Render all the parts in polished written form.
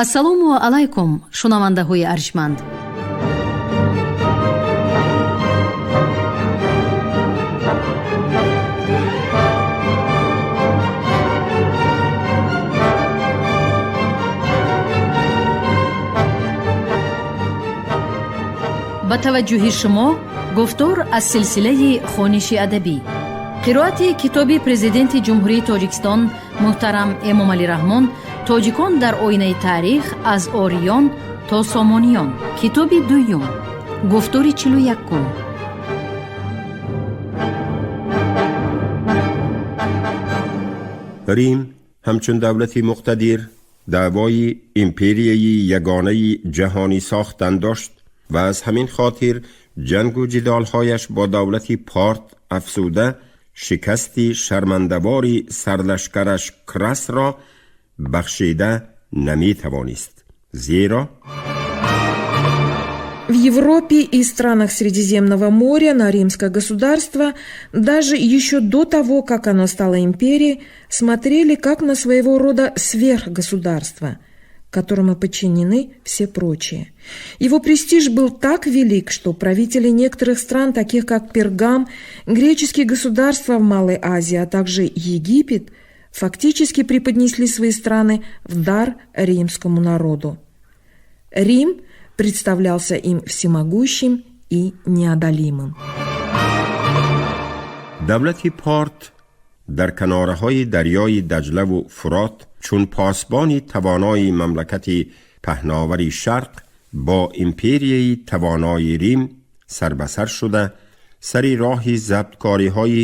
Ассалому алайкум, шунавандаҳои арҷманд. Ба таваҷҷӯҳи шумо гуфтор аз силсилаи хониши адабӣ, қироати китоби Президенти Ҷумҳурии Тоҷикистон муҳтарам Эмомалӣ Раҳмон «Тоҷикон дар оинаи таърих: аз ориён то сомониён», китоби дуюм, гуфтори 41-ум. Рим ҳамчун давлати муқтадир даъвои империяи ягонаи ҷаҳонӣ сохтан дошт ва аз ҳамин хотир ҷангу ҷидолҳояш бо давлати Порт афзуда, шикасти шармандавори сарлашкараш Красро бахшида наметавонист, зеро В Европе и странах Средиземного моря на римское государство даже еще до того, как оно стало империей, смотрели как на своего рода сверхгосударство, которому подчинены все прочие. Его престиж был так велик, что правители некоторых стран, таких как Пергам, греческие государства в Малой Азии, а также Египет, фактически преподнесли свои страны в дар римскому народу. Рим представлялся им всемогущим и неодолимым. Давлати Порт дар канораҳои дарёи Даҷлаву Фурот чун посбони тавонои мамлакати паҳновари Шарқ бо империяи тавонои Рим сарбасар шуда, сари роҳи забткориҳои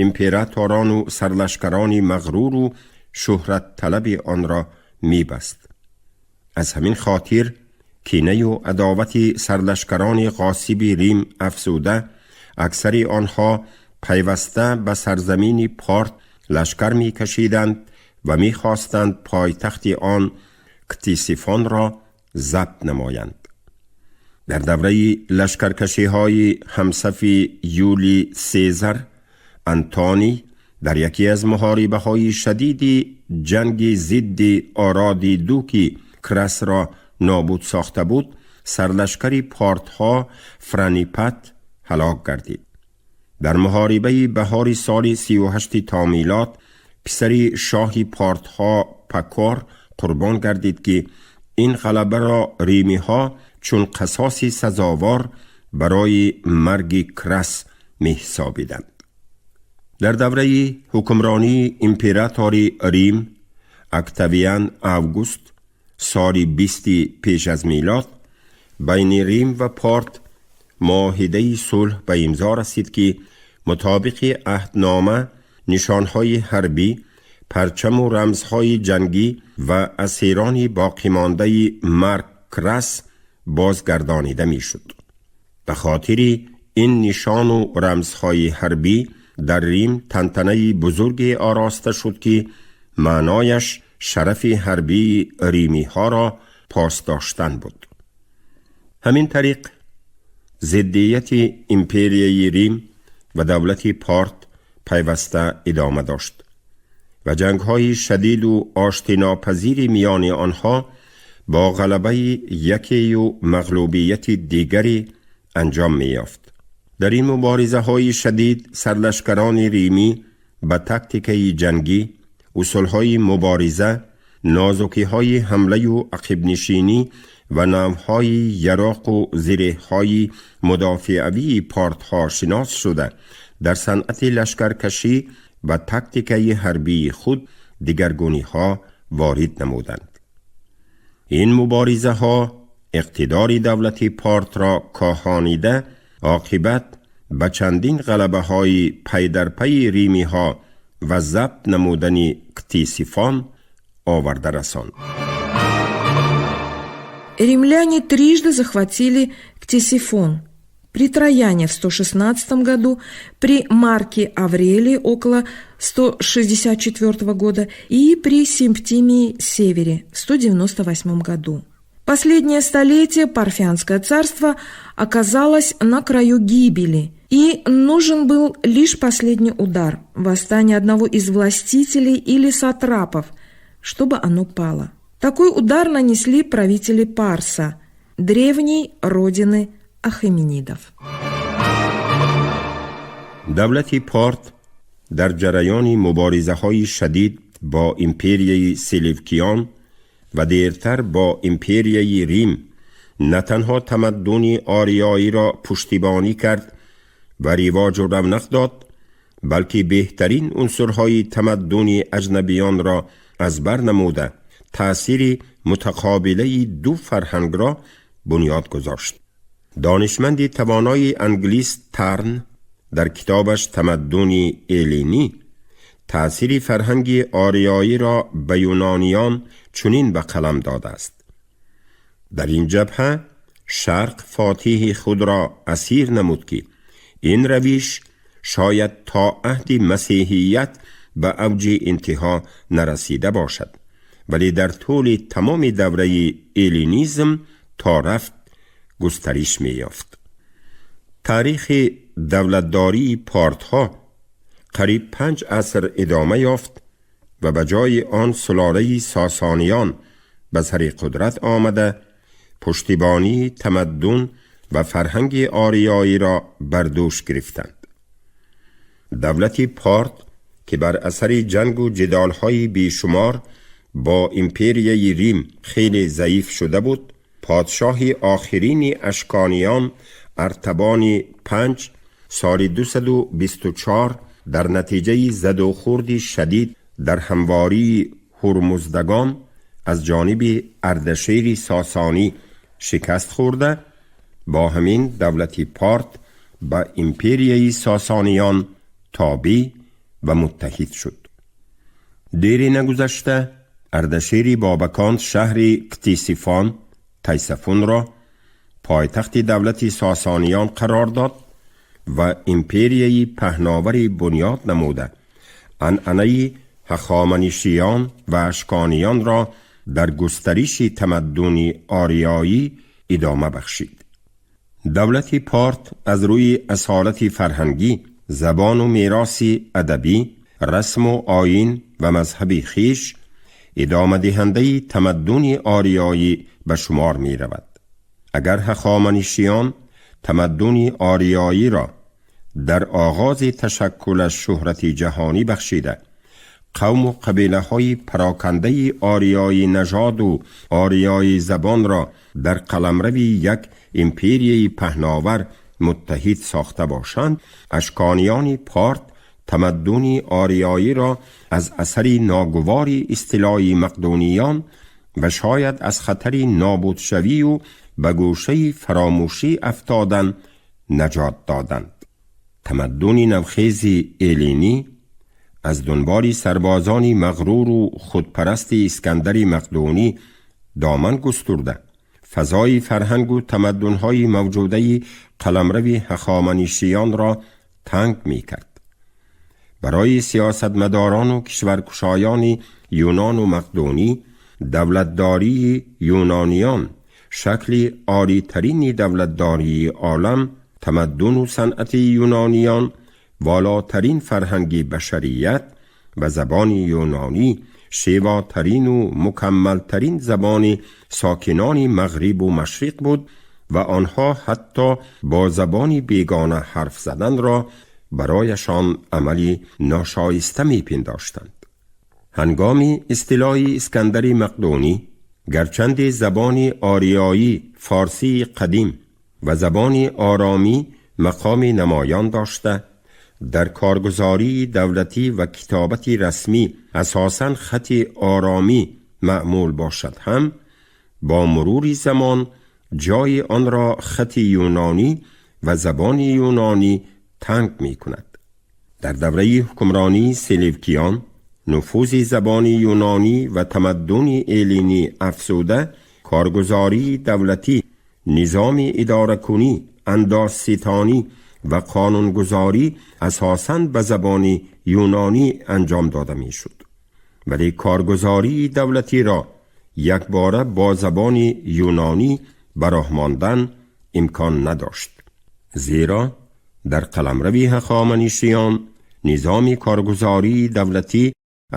императорону сарлашкарони мағруру шӯҳратталаби онро мебаст. Аз ҳамин хотир кинаю адовати сарлашкарони ғосиби Рим афзуда, аксари онҳо пайваста ба сарзамини Порт лашкар мекашиданд ва мехостанд пойтахти он Ктисифонро забт намоянд. Дар давраи лашкаркашиҳои ҳамсафи Юли Сезар, Антоний дар яке аз муҳорибаҳои шадиди ҷанги зидди ороди ду, ки Красро нобуд сохта буд, сарлашкари портҳо Франипат ҳалок гардид. Дар муҳорибаи баҳори соли 38 то милод писари шоҳи портҳо Пакор қурбон гардид, ки ин ғалабаро римиҳо чун қасоси сазовор барои марги Крас меҳисобиданд. Дар давраи ҳукмронии императори Рим Октавиан Август, соли 20-и пеш аз милод, байни Рим ва Порт муоҳидаи сулҳ ба имзо расид, ки мутобиқи аҳднома нишонҳои ҳарбӣ, парчаму рамзҳои ҷангӣ ва асирони боқимондаи Марк Крас бозгардонида мешуд. Ба хотири ин нишону рамзҳои ҳарбӣ дар Рим тантанаи бузурге ороста шуд, ки маънояш шарафи ҳарбии римиҳоро пос доштан буд. Ҳамин тариқ зиддияти империяи Рим ва давлати Порт пайваста идома дошт ва ҷангҳои шадиду оштинопазири миёни онҳо бо ғалабаи якею мағлубияти дигаре анҷом меёфт. Дар ин муборизаҳои шадид сарлашкарони римӣ ба тактикаи ҷангӣ, усулҳои мубориза, нозукиҳои ҳамлаю ақибнишинӣ ва навъҳои яроқу зиреҳҳои мудофиавии портҳо шинос шуда, дар санъати лашкаркашӣ ва тактикаи ҳарбии худ дигаргуниҳо ворид намуданд. Ин муборизаҳо иқтидори давлати Портро коҳонида, оқибат ба чандин ғалабаҳои пайдарпайи римиҳо ва забт намудани Ктисифон оварда расонд. Римляне трижды захватили Ктесифон. При Траяне в 116 году, при Марке Аврелии около 164 года и при Септимии Севере в 198 году. Последнее столетие Парфянское царство оказалось на краю гибели, и нужен был лишь последний удар – восстание одного из властителей или сатрапов, чтобы оно пало. Такой удар нанесли правители Парса, древней родины Ахеменидов. Давлати Порт дар ҷараёни муборизаҳои шадид бо империяи Селевкиён ва дертар бо империяи Рим на танҳо тамаддуни ориёиро пуштибонӣ кард ва ривоҷу равнақ дод, балки беҳтарин унсурҳои тамаддуни аҷнабиёнро аз бар намуда, таъсири мутақобилаи ду фарҳангро бунёд гузошт. Донишманди тавонои англис Тарн дар китобаш «Тамаддуни эллинӣ» таъсири фарҳанги ориёиро ба юнониён чунин ба қалам додааст: «Дар ин ҷабҳа Шарқ фотиҳи худро асир намуд, ки ин равиш шояд то аҳди масеҳият ба авҷи интиҳо нарасида бошад, вале дар тӯли тамоми давраи эллинизм то рафт густариш меёфт». Таърихи давлатдории портҳо қариб 5 аср идома ёфт ва ба ҷои он сулолаи Сосониён ба сари қудрат омада, пуштибонии тамаддун ва фарҳанги ориёиро бар дӯш гирифтанд. Давлати Порт, ки бар асари ҷангу ҷидолҳои бешумор бо империяи Рим хеле заиф шуда буд, подшоҳи охирини Ашкониён Артабони панҷ соли 224 дар натиҷаи задухӯрди шадид дар ҳамвории Ҳурмуздагон аз ҷониби Ардашери Сосонӣ шикаст хӯрда, бо ҳамин давлати Порт ба империяи Сосониён тобеъ ва муттаҳид шуд. Дере нагузашта Ардашери Бобакон шаҳри Ктисифон, Тайсафунро пойтахти давлати Сосониён қарор дод ва империяи паҳновари бунёд намуда, анъанаи ҳахоманишиён ва ашкониёнро дар густариши тамаддуни ориёӣ идома бахшид. Давлати Порт аз рӯи асолати фарҳангӣ, забону мероси адабӣ, расму оин ва мазҳаби хеш идомадиҳандаи тамаддуни ориёӣ ба шумор меравад. Агар ҳахоманишиён тамаддуни ориёиро дар оғози ташаккулаш шӯҳрати ҷаҳонӣ бахшида, қавму қабилаҳои парокандаи ориёи нажоду ориёи забонро дар қаламрави як империяи паҳновар муттаҳид сохта бошанд, ашкониёни Порт тамаддуни ориёиро аз асари ногувори истилои мақдуниён ва шояд аз хатари нобудшавию ба гӯшаи фаромӯшӣ афтодан наҷот доданд. Тамаддуни навхези эллинӣ аз дунболи сарбозони мағруру худпарасти Искандари Мақдунӣ доман густурда, фазои фарҳангу тамаддунҳои мавҷудаи қаламрави ҳахоманишиёнро танг мекард. Барои сиёсатмадорону кишваркушоёни юнону мақдунӣ давлатдории юнониён шакли олитарини давлатдории олам, тамаддуну санъати юнониён волотарин фарҳанги башарият ва забони юнонӣ шевотарину мукаммалтарин забони сокинони мағрибу машриқ буд ва онҳо ҳатто бо забони бегона ҳарф заданро барояшон амали ношоиста мепиндоштанд. Ҳангоми истилои Искандари Мақдунӣ, гарчанде забони ориёӣ, форсии қадим ва забони оромӣ мақоми намоён дошта, дар коргузории давлатӣ ва китобати расмӣ асосан хати оромӣ маъмул бошад ҳам, бо мурури замон ҷои онро хати юнонӣ ва забони юнонӣ танг мекунад. Дар давраи ҳукмронии Селевкиён нуфузи забони юнонӣ ва тамаддуни эллинӣ афзуда, коргузории давлатӣ, низоми идоракунӣ, андозситонӣ ва қонунгузорӣ асосан ба забони юнонӣ анҷом дода мешуд, вале коргузории давлатиро якбора бо забони юнонӣ ба роҳ мондан имкон надошт, зеро дар қаламрави ҳахоманишиён низоми коргузории давлатӣ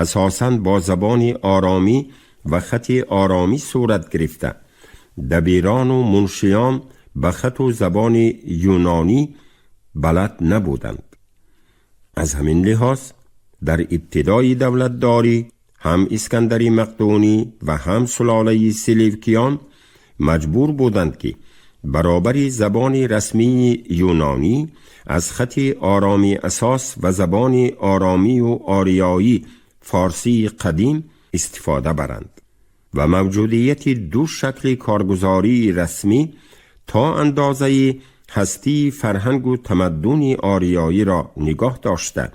асосан бо забони оромӣ و خط آرامی صورت گرفته، دبیران و منشیان به خط و زبان یونانی بلد نبودند. از همین لحاظ در ابتدای دولتداری هم اسکندری مقدونی و هم سلاله سلیوکیان مجبور بودند که برابر زبان رسمی یونانی از خط آرامی اساس و زبان آرامی و آریایی فارسی قدیم استفاده برند و موجودیت دو شکل کارگزاری رسمی تا اندازه هستی فرهنگ و تمدن آریایی را نگاه داشته،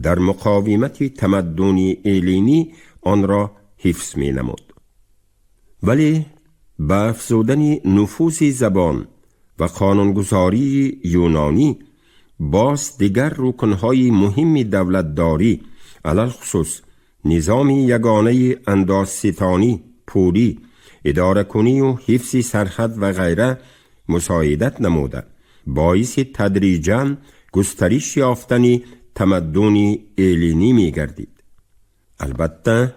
در مقاومت تمدن ایلینی آن را حفظ می نمود. ولی به افزودن نفوذ زبان و قانونگذاری یونانی، باز دیگر رکنهای مهم دولتداری، علی‌الخصوص نظام یگانه اندازستانی، پولی، اداره کنی و حفظ سرحد و غیره مساعدت نموده، باعث تدریجا گسترش یافتن تمدن ایلینی می گردید. البته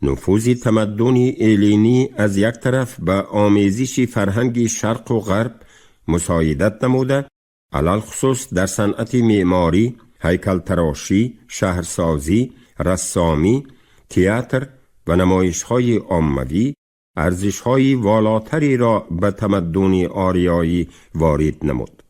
نفوذ تمدن ایلینی از یک طرف به آمیزش فرهنگ شرق و غرب مساعدت نموده، علی‌الخصوص در صنعت معماری، هیکل تراشی، شهرسازی، رسامی، تئاتر و نمایش‌های عاموی ارزش‌های والاتری را به تمدن آریایی وارد نمود.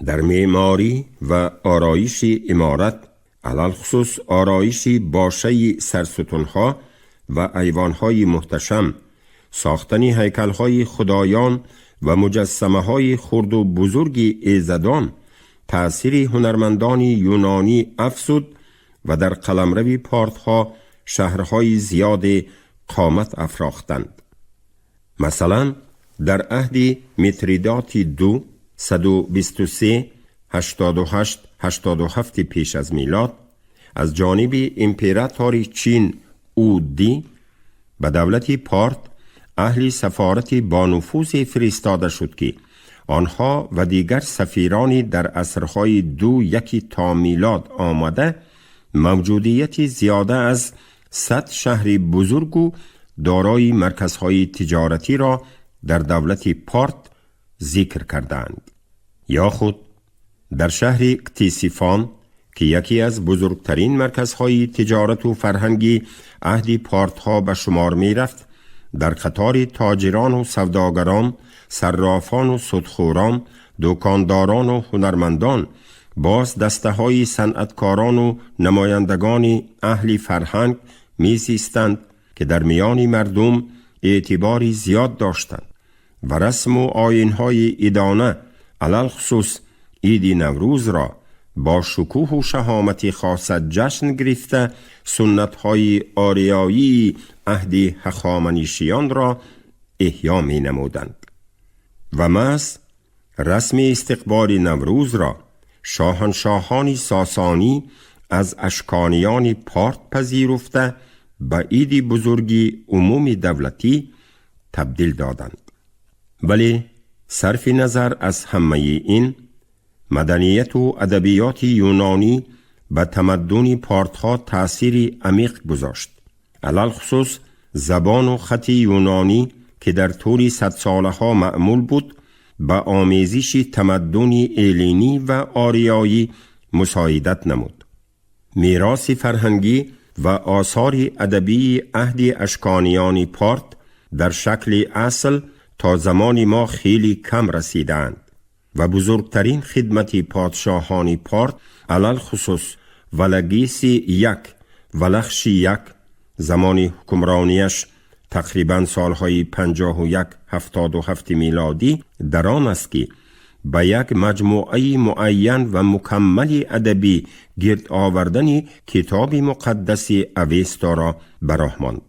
در معماری و آرایش عمارت، علی‌الخصوص آرایش باشه سرستونها و ایوانهای محتشم، ساختن هیکلهای خدایان و مجسمه های خرد و بزرگ ایزدان، تأثیر هنرمندان یونانی افزود و در قلمرو پارتها شهرهای زیاد قامت افراختند. مثلا در عهد میتریدات دو، 123 88 87 پیش از میلاد، از جانب امپراتور چین اودی به دولت پارت اهل سفارت با نفوذ فرستاده شد که آنها و دیگر سفیرانی در عصرهای 2-1 تا میلاد آمده، موجودیت زیاده از 100 شهر بزرگ و دارای مرکزهای تجارتی را در دولت پارت ذکر کردند. یا خود در شهر کتیسیفان که یکی از بزرگترین مرکزهای تجارت و فرهنگی عهد پارتها به شمار می رفت، در قطار تاجران و سوداگران، صرافان و سودخوران، دکانداران و هنرمندان، باز دسته های صنعتکاران و نمایندگان اهل فرهنگ می زیستند که در میان مردم اعتباری زیاد داشتند و رسم و آیین‌های عیدانه، علی‌الخصوص عید نوروز را با شکوه و شهامت خاص جشن گرفته، سنت های آریایی عهد هخامنشیان را احیا می نمودند. و محض رسم استقبال نوروز را شاهنشاهان ساسانی از اشکانیان پارت پذیرفته، به عید بزرگی عموم دولتی تبدیل دادند. ولی صرف نظر از همه این، مدنیت و ادبیات یونانی به تمدن پارتها تأثیر عمیق گذاشت. علی‌الخصوص زبان و خط یونانی که در طول 100 ساله ها معمول بود، به آمیزش تمدن ایلینی و آریایی مساعدت نمود. میراث فرهنگی و آثار ادبی عهد اشکانیان پارت در شکل اصل تا زمان ما خیلی کم رسیدند و بزرگترین خدمت پادشاهان پارت، علی‌الخصوص ولگیس یک، ولخش یک، زمان حکمرانیش تقریبا سالهای 51 77 میلادی، در آن است که به یک مجموعه معین و مکمل ادبی گرد آوردن کتاب مقدس اوستا را براه ماند.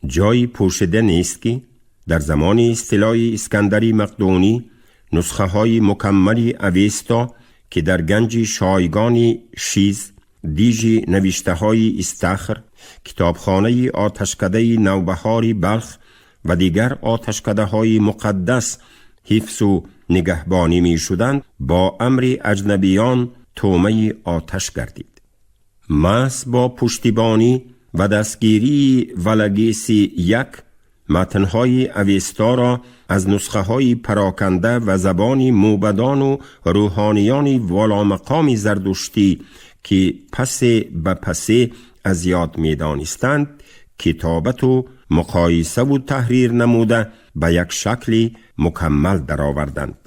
جای پوشیده نیست که در زمان استیلای اسکندری مقدونی، نسخه های مکمل اوستا که در گنج شایگان شیز، دیج نوشته های استخر، کتابخانه آتشکده نوبهار بلخ و دیگر آتشکده های مقدس حفظ و نگهبانی می شدند، با امر اجنبیان طعمه آتش گردید. محض با پشتیبانی و دستگیری ولگیسی یک متنهای اوستا را از نسخه های پراکنده و زبان موبدان و روحانیان والامقام زردشتی که پس به پس از یاد می دانستند کتابت و مقایسه و تحریر نموده به یک شکل مکمل درآوردند.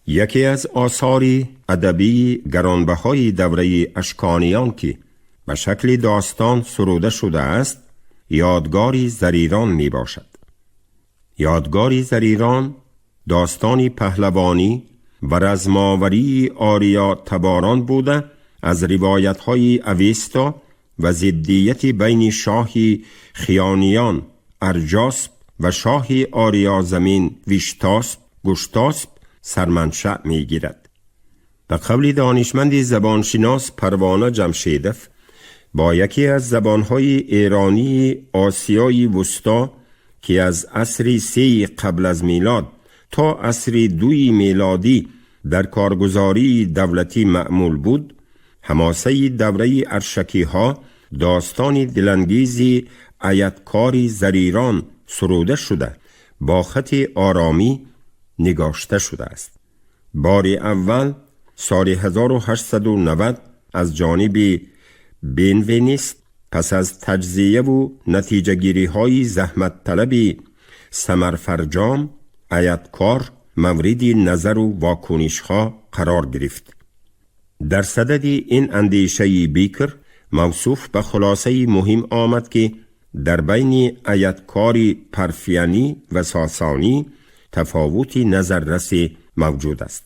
یکی از آثار ادبی گرانبهای دوره اشکانیان که به شکل داستان سروده شده است، یادگاری زریران می باشد. یادگاری زریران داستانی پهلوانی و رزماوری آریا تباران بوده از روایت های اوستا و ضدیت بین شاهی خیانیان ارجاسب و شاه آریا زمین ویشتاسب گشتاسب سرمنشأ می گیرد. به قول دانشمند زبانشناس پروانه جمشیدف، با یکی از زبانهای ایرانی آسیای وسطا که از عصر 3 قبل از میلاد تا عصر 2 میلادی در کارگزاری دولتی معمول بود، حماسه دوره ارشکی ها داستان دلانگیزی ایتکاری زریران سروده شده با خط آرامی نگاشته شده است. بار اول سال 1890 از جانب بینونیست پس از تجزیه و نتیجه گیری های زحمت طلبی سمرفرجام ایتکار مورد نظر و واکنش ها قرار گرفت. در صدد این اندیشه بیکر موصوف به خلاصه مهم آمد که در بین ایتکار پرفیانی و ساسانی تفاوت نظررس موجود است.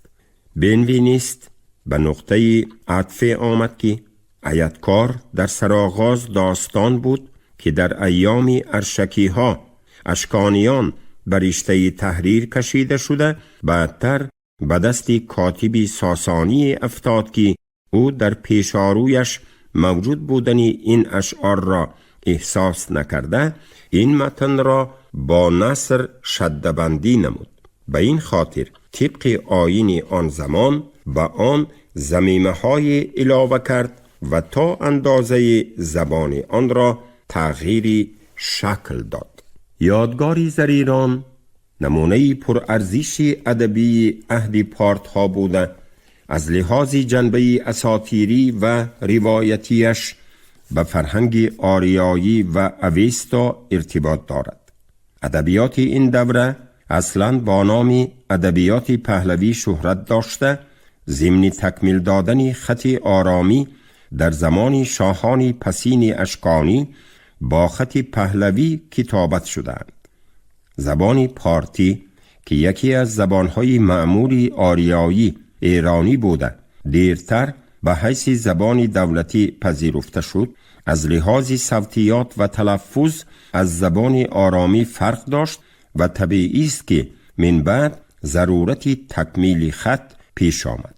بینوینیست به نقطه عطف آمد که ایتکار در سرآغاز داستان بود که در ایام ارشکی ها اشکانیان بر رشته تحریر کشیده شده، بعدتر به دست کاتب ساسانی افتاد که او در پیشارویش موجود بودن این اشعار را احساس نکرده این متن را با نثر شده‌بندی نمود. به این خاطر طبق آیین آن زمان به آن ضمیمه های علاوه کرد و تا اندازه زبان آن را تغییر شکل داد. یادگاری زریران نمونه پرارزش ادبی عهد پارت ها بوده از لحاظ جنبه اساطیری و روایتیش به فرهنگ آریایی و اوستا ارتباط دارد. ادبیات این دوره اصلاً با نام ادبیات پهلوی شهرت داشته، ضمن تکمیل دادن خط آرامی در زمان شاهان پسین اشکانی با خط پهلوی کتابت شدند. زبان پارتی که یکی از زبانهای معمول آریایی ایرانی بوده دیرتر به حیث زبان دولتی پذیرفته شد، از لحاظ صوتیات و تلفظ از زبان آرامی فرق داشت و طبیعی است که من بعد ضرورت تکمیل خط پیش آمد.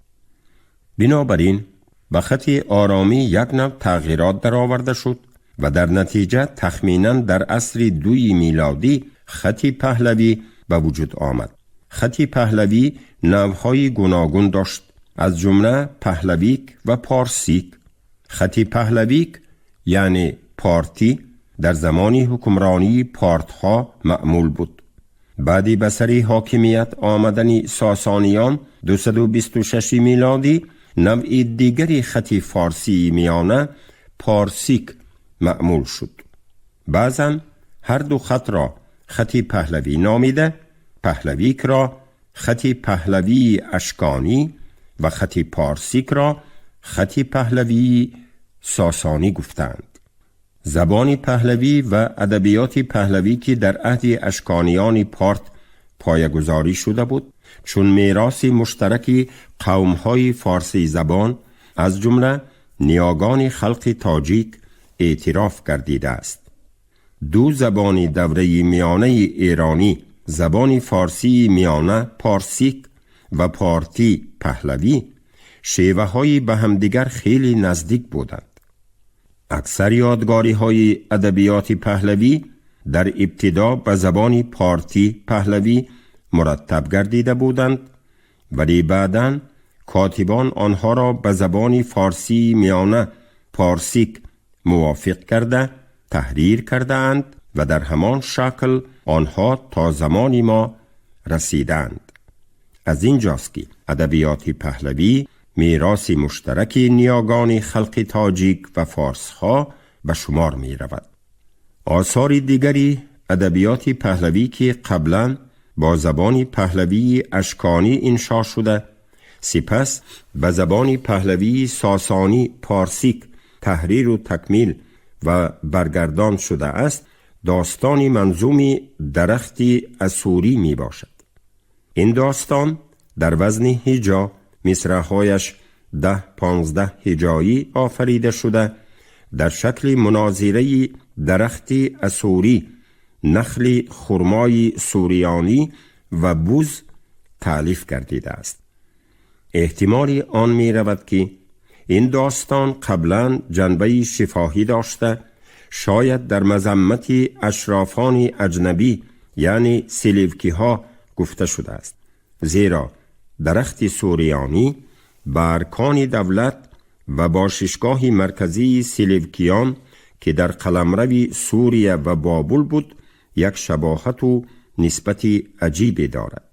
بنابراین به خط آرامی یک نوع تغییرات درآورده شد و در نتیجه تخمینا در عصر 2 میلادی خط پهلوی به وجود آمد. خط پهلوی نوعهای گوناگون داشت، از جمله پهلویک و پارسیک. خط پهلویک یعنی پارتی در زمان حکمرانی پارتها معمول بود. بعدی به سر حاکمیت آمدن ساسانیان 226 میلادی نوع دیگری خط فارسی میانه پارسیک معمول شد. بعضا هر دو خط را خط پهلوی نامیده، پهلویک را خط پهلوی اشکانی و خط پارسیک را خط پهلوی ساسانی گفتند. زبان پهلوی و ادبیات پهلوی که در عهد اشکانیان پارت پایه‌گذاری شده بود، چون میراث مشترک قوم‌های فارسی زبان از جمله نیاگان خلق تاجیک اعتراف گردیده است. دو زبان دوره میانه ایرانی، زبان فارسی میانه پارسیک و پارتی پهلوی، شیوه های به همدیگر خیلی نزدیک بودند. اکثر یادگاری های ادبیات پهلوی در ابتدا به زبان پارتی پهلوی مرتب گردیده بودند، ولی بعداً کاتبان آنها را به زبان فارسی میانه پارسیک موافق کرده تحریر کردند و در همان شکل آنها تا زمان ما رسیدند. از اینجاست که ادبیات پهلوی میراث مشترک نیاگان خلق تاجیک و فارسها به شمار می رود. آثار دیگری ادبیات پهلوی که قبلا با زبان پهلوی اشکانی انشا شده، سپس به زبان پهلوی ساسانی پارسیک تحریر و تکمیل و برگردان شده است، داستان منظوم درخت اسوری می باشد. این داستان در وزن هجا، مصرع‌هایش 10-15 هجایی آفریده شده، در شکل مناظره درخت اسوری، نخل خرمای سوریانی و بوز تألیف گردیده است. احتمال آن می رود که این داستان قبلا جنبه شفاهی داشته، شاید در مذمت اشرافان اجنبی یعنی سلیوکی ها گفته شده است، زیرا درخت سوریانی به ارکان دولت و باششگاه مرکزی سلیوکیان که در قلمرو سوریه و بابل بود یک شباهت و نسبت عجیبی دارد.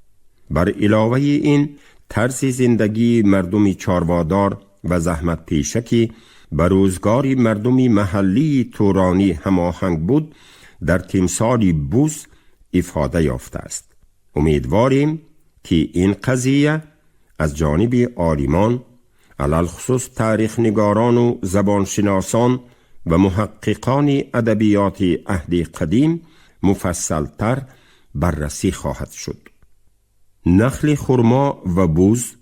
بر علاوه این، طرز زندگی مردم چاروادار و زحمت پیشه که به روزگار مردم محلی تورانی هماهنگ بود، در تمثال بوز افاده یافته است. امیدواریم که این قضیه از جانب عالمان، علی‌الخصوص تاریخ نگاران و زبانشناسان و محققان ادبیات عهد قدیم مفصلتر بررسی خواهد شد. نخل خرما و بوز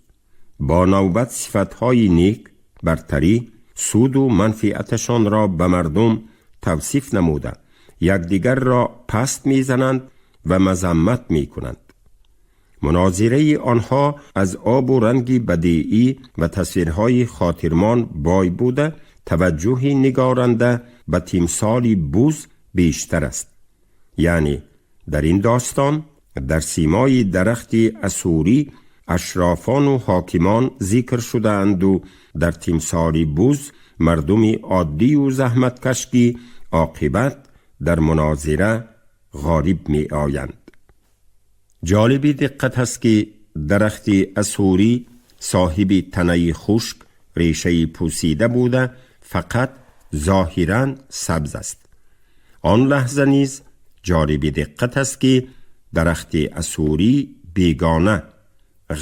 با نوبت صفتهای نیک، برتری، سود و منفعتشان را به مردم توصیف نموده، یکدیگر را پست میزنند و مذمت میکنند. مناظره آنها از آب و رنگ بدیعی و تصویرهای خاطرمان بای بوده، توجه نگارنده به تمثال بوز بیشتر است. یعنی در این داستان در سیمای درخت اسوری اشرافان و حاکمان ذکر شده‌اند و در تمثال بوز مردم عادی و زحمتکش که عاقبت در مناظره غالب می آیند. جالب دقت است که درخت اسوری صاحب تنه خشک، ریشه پوسیده بوده، فقط ظاهراً سبز است. آن لحظه نیز جالب دقت است که درخت اسوری بیگانه،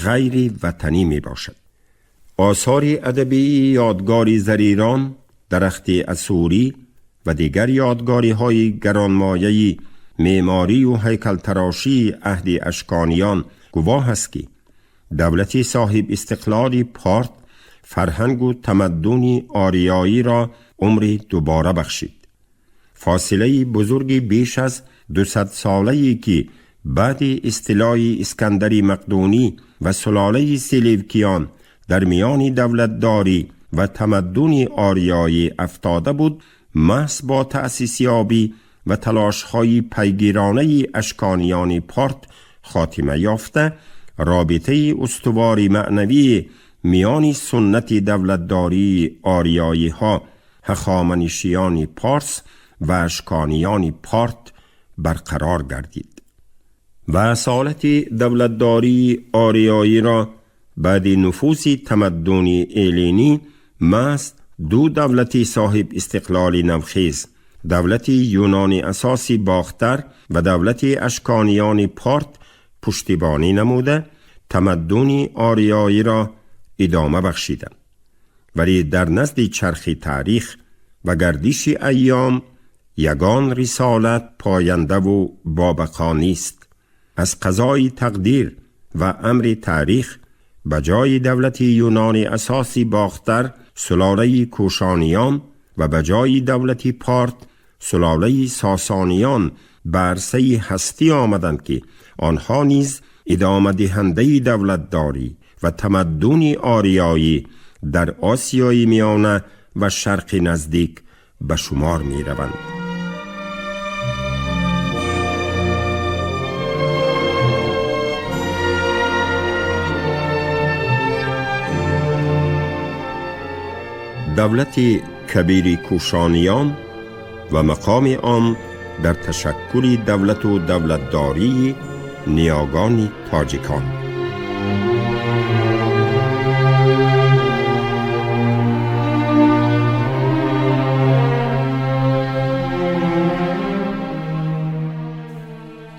غیر وطنی می باشد. آثار ادبی یادگاری زریران، درخت اسوری و دیگر یادگاری های گرانمایه معماری و هیکل تراشی عهد اشکانیان گواه است که دولت صاحب استقلال پارت فرهنگ و تمدن آریایی را عمر دوباره بخشید. فاصله بزرگی بیش از 200 ساله‌ای که بعد استیلای اسکندر مقدونی و سلاله سلیوکیان در میان دولتداری و تمدن آریایی افتاده بود، محض با تأسیس یابی و تلاش‌های پیگیرانه اشکانیان پارت خاتمه یافته، رابطه استوار معنوی میان سنت دولتداری آریایی ها، هخامنشیان پارس و اشکانیان پارت برقرار گردید و اصالت دولتداری آریایی را بعد نفوذ تمدن ایلینی محض دو دولت صاحب استقلال نوخیز، دولت یونان اساسی باختر و دولت اشکانیان پارت پشتیبانی نموده، تمدن آریایی را ادامه بخشیدند. ولی در نزد چرخ تاریخ و گردش ایام یگان رسالت پاینده و بابقا نیست. از قضای تقدیر و امر تاریخ به جای دولت یونان اساسی باختر سلاله کوشانیان و به جای دولت پارت سلاله ساسانیان به عرصه هستی آمدند که آنها نیز ادامه دهنده دولتداری و تمدن آریایی در آسیای میانه و شرق نزدیک به شمار می روند. دولت کبیر کوشانیان و مقام آن در تشکل دولت و دولتداری نیاگان تاجیکان.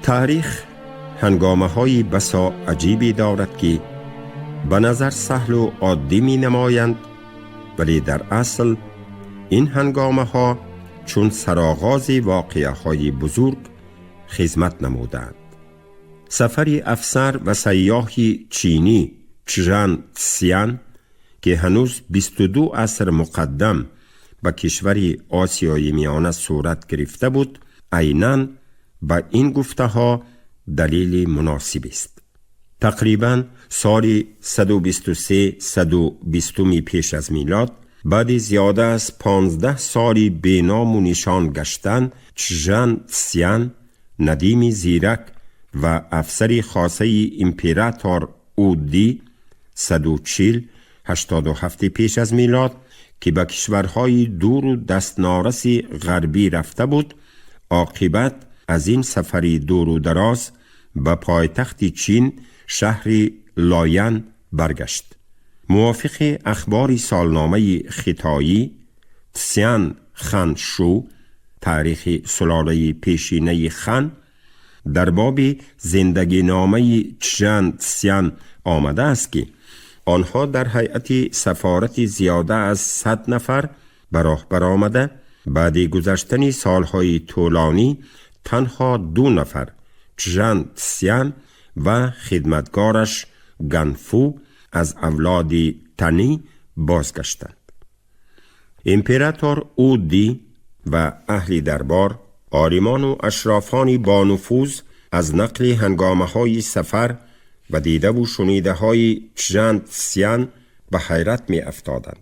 تاریخ هنگامه های بسا عجیبی دارد که به نظر سهل و عادی می نمایند، ولی در اصل این هنگامه ها چون سرآغاز واقعه های بزرگ خدمت نمودند. سفر افسر و سیاح چینی چژان تسیان که هنوز 22 عصر مقدم به کشور آسیای میانه صورت گرفته بود، عیناً به این گفته ها دلیل مناسب است. تقریبا سال 123-120 پیش از میلاد، بعد زیاده از 15 سالی به نام و نشان گشتن، چژان تسیان، ندیم زیرک و افسر خاصه امپراتور اودی 140-87 پیش از میلاد که به کشورهای دور و دستنارس غربی رفته بود، عاقبت از این سفری دور و دراز به پایتخت چین شهر لاین برگشت. موافق اخبار سالنامه خطایی تسیان خان شو، تاریخ سلاله پیشینه خان، در باب زندگی نامه چژان تسیان آمده است که آنها در هیئت سفارت زیاده از 100 نفر به راه برآمده، بعد گذشتن سالهای طولانی تنها 2 نفر، چژان تسیان و خدمتگارش گنفو، از اولاد تنی بازگشتند. امپراتور اودی و اهل دربار، عالمان و اشرافان با نفوذ از نقل هنگامه های سفر و دیده و شنیده های چژان تسیان به حیرت می افتادند.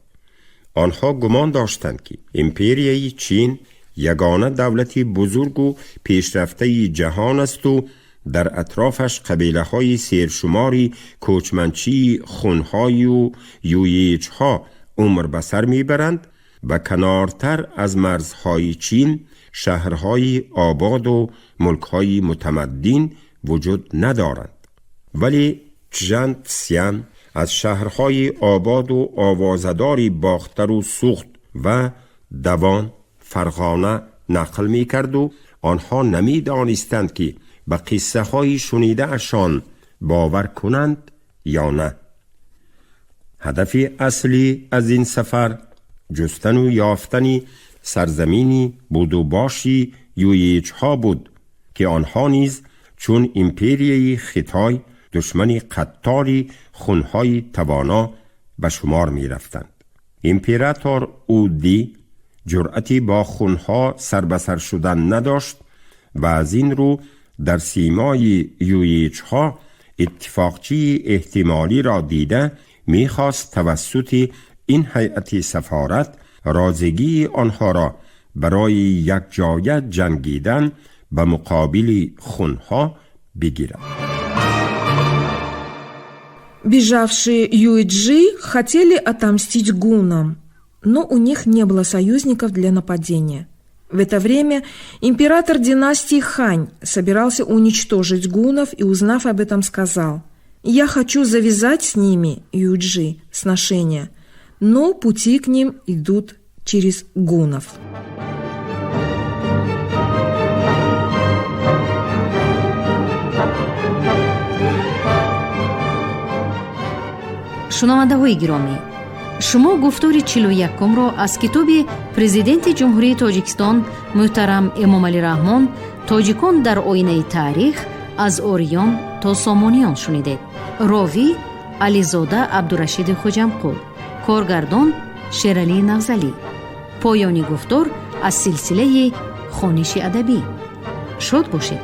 آنها گمان داشتند که امپریای چین یگانه دولت بزرگ و پیشرفته جهان است و در اطرافش قبیله های سیرشماری کوچمنچی خونهای و یویچ ها عمر به سر میبرند و کنارتر از مرزهای چین شهرهای آباد و ملکهای متمدن وجود ندارند. ولی چژان تسیان از شهرهای آباد و آوازداری باختر و سوخت و دوان فرغانه نقل می کرد و آنها نمی دانستند که به قصه های شنیده اشان باور کنند یا نه. هدف اصلی از این سفر جستن و یافتن سرزمینی بود و باشی یویچ ها بود که آنها نیز چون امپریای خطای دشمن قتاری خونهای توانا به شمار می رفتند. امپراتور اودی جرأتی با خونها سر به سر شدن نداشت و از این رو در سیمای یویچ ها اتفاقچی احتمالی را دیده میخواست توسط این هیئت سفارت رازگی آنها را برای یک جایه جنگیدن به مقابل خونها بگیرد. Бежавшие юйчжи хотели отомстить гуннам, но у них не было союзников для нападения. В это время император династии Хань собирался уничтожить гуннов и, узнав об этом, сказал: «Я хочу завязать с ними, юйчжи, сношения, но пути к ним идут через гуннов». Шунавандаҳои гиромӣ, шумо гуфтори 41-умро аз китоби Президенти Ҷумҳурии Тоҷикистон муҳтарам Эмомалӣ Раҳмон «Тоҷикон дар оинаи таърих аз ориён то сомониён» шунидед. Ровӣ Ализода Абдурашиди Хуҷамқул, коргардон Шералӣ Навзалӣ. Поёни гуфтор аз силсилаи хониши адабӣ. Шод бошед.